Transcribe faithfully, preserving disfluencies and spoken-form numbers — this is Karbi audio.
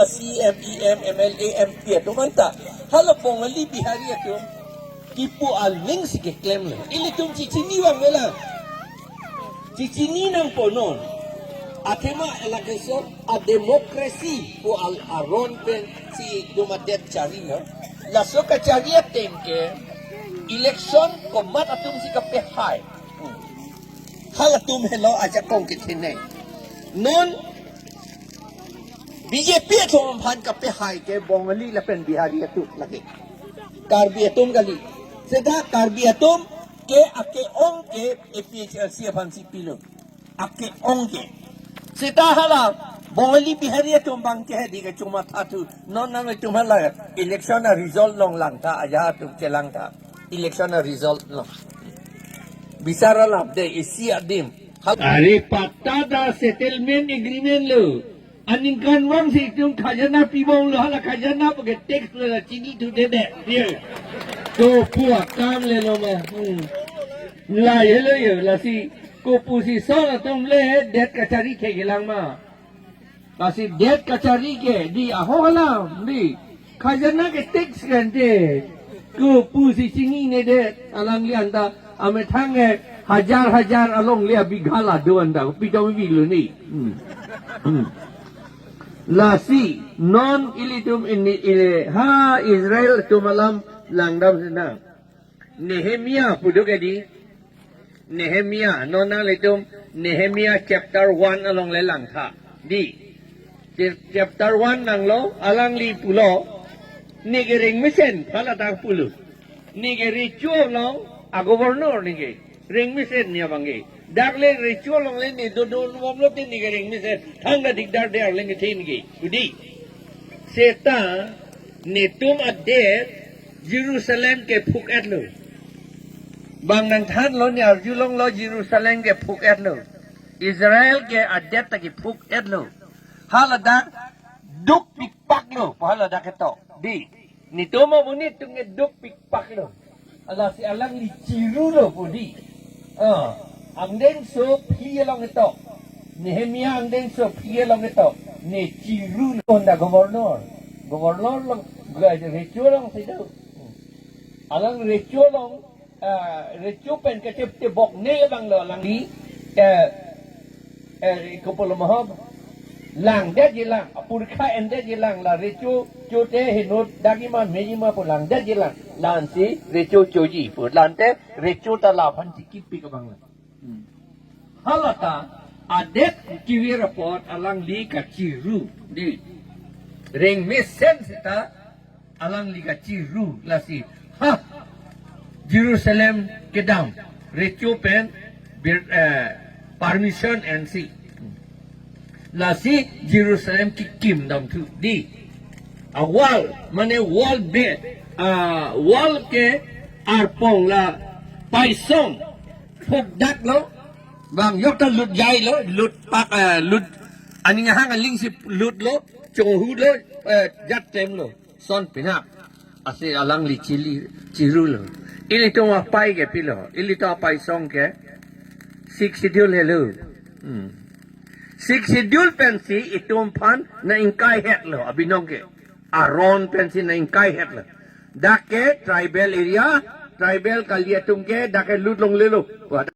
C M, E M, M L A, M P atum anta hala Bongali Bihari atum kipu aling si keklem le. Ilitum chechini abang avelang. Chechini nangpo non. Athema election a democracy pu al aron pensi itum adet chari na. Laso kachari ateng ke election komat atum si kapehai. Hmm. Halatum helo ajakong kethenei. Non B J P atum aphan kapehai ke Bongali lapen Bihari atum lake. Karbi atum kali. Seta Karbi atum ke ake-ong ke A P H L C aphan si pilo. Ake-ong ke. Seta hala Bongali Bihari atum abang ke hedi ke chuma thatu. Non nangtum hala election a result along langtha, aja atum chelangtha. Election a result along. Bisar alap de isi adim. Hal- Are patta ta settlement agreement lo. Aningkanvang si itum khajana pibomlo, hala khajana pu ke tax lo, la chinithude de. Ye. Kopu akam lelo ma. Hmm. La ye lo ye, lasi kopu si son atum le det kachari ke kelang ma. Lasi det kachari ke di aho hala di. Khajana ke tax kan de. Kopu si chinine de, alangli anta amethang ke hajar hajar along le abigha la do anta, pi dong vilo ni. Hmm. Hmm. Lasi non ilitum ini, ini ha Israel atum alam langdam sinang. Nehemia pu do ke di. Nehemia, non nanglitum Nehemia chapter one along le langtha. Di. Chap-, chapter one nanglo, alangli pulo, ne ke ring mesen, hala ta pulo. Ne ke recho along a governor ne ke. Ring mesen ne abang ke. Dak le recho along le ne dodun bomlo te ne ke ring mesen. Thangta dikdar de arleng kethin ke. Pu di. Seta netum adet Jerusalem ke phuk-etlo. Bang nangthanlo, ne arjulonglo Jerusalem ke phuk-etlo. Israel ke adet ta kephuk-etlo. Haladak duk pikpaklo, pu haladak ketok. Di. Netum abonit atum ke duk pikpaklo. Lasi alangli chirulo pu di. Ah, angdengso aphi along ketok. Nehemia angdengso aphi along ketok. Ne chirulo. Honda governor. Governor along, ga-, recho along si do. Alang recho along, ah, recho pen kachepte bok ne abang lo alangli, eh, eh, kopulo ma ho, langdetji lang, apurkha endetji lang, la recho, chote henut dagima mejima pu langdetji lang, la-an si recho choji pu, la-ante recho ta la aphan chikipik abang lang. Hmm. Hala ta, adet kevir apot alangli kachiru, di. Ring mesen seta, alangli kachiru lasi. Ha! Jerusalem kedam. Recho pen bir, eh, permission ensi. Lasi Jerusalem kekim damthu di. A wall, mane wall be, a wall ke arpong la paisong phukdak lo. Bang yok ta lut jai lo, lut pak, eh, lut aning ahang aling si lut lo, chohu lo, eh, jat tem lo. Son pinap. Lasi alangli chili, chirulo. Ilitum apai ke pilo. Ilitum apaisong ke Sixth Schedule helo. Hmm. Sixth Schedule pensi itum aphan nang-ingkaihetlo abinong ke. Aron pensi nang-ingkaihetlo. Dak ke tribal area, tribal kali atum ke dak ke lut longlelo.